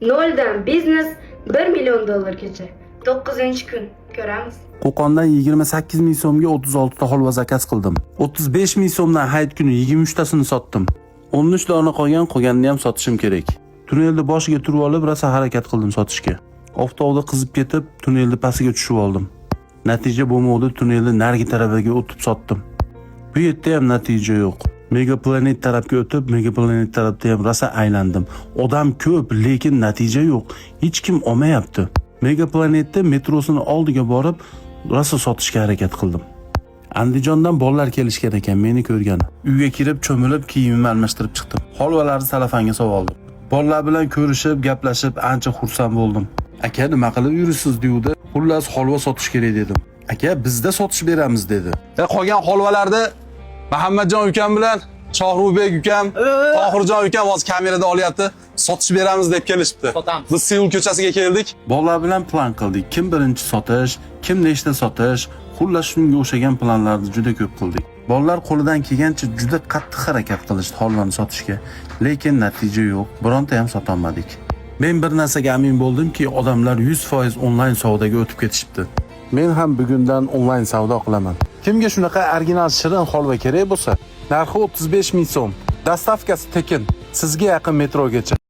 Noldan biznes 1 million dollargacha. 9-kun ko'ramiz. Qo'qondan 28 ming so'mga 36 ta holva zakaz qildim. 35 ming so'mdan hayit kuni 23 tasini sotdim. 13 dona qolgan, qolganini ham sotishim kerak. Tunnelni boshiga turib olib, rosa harakat qildim sotishga. Oftobda qizib ketib, tunnelni pastiga tushib oldim. Natija bo'lmadi, tunnelni narigi tarafiga o'tib sotdim. Bu yerda ham natija yo'q. Mega Planet tarafga o'tib, Mega Planet tarafda ham rosa aylandim. Odam ko'p, lekin natija yo'q. Hech kim olmayapti. Mega Planetda metrosini oldiga borib, rosa sotishga harakat qildim. Andijondan bolalar kelishgan ekan meni ko'rgani. Uyga kirib cho'milib kiyimimni almashtirib chiqdim. Holvalarni salafanga solib. Bolalar bilan ko'rishib, gaplashib ancha xursand bo'ldim. "Aka, nima qilib yuribsiz?" deydi. "Xullas, holva sotish kerak" dedim. "Aka, bizda sotish beramiz" dedi. Qolgan holvalarni Muhammadjon ukam bilan Shohrubek ukam, Tohirjon ukam hozir kamerada olyapti. Sotish beramiz deb kelishibdi. Sotamiz. Biz Seul ko'chasiga keldik. Bolalar bilan plan qildik. Kim birinchi sotish, kim nechta sotish, xullas shunga o'xshagan planlarni juda ko'p qildik. Bolalar qo'lidan kelgancha juda qattiq harakat qilishdi holvani sotishga, lekin natija yo'q. Bironta ham sotolmadik. Men bir narsaga amin bo'ldimki, odamlar 100% onlayn savdoga o'tib ketishibdi. Men ham bugundan onlayn savdo qilaman. Kimga shunaqa original shirin holva kerak bo'lsa, narxi 35 ming so'm. Dostavkasi tekin. Sizga yaqin metrogacha.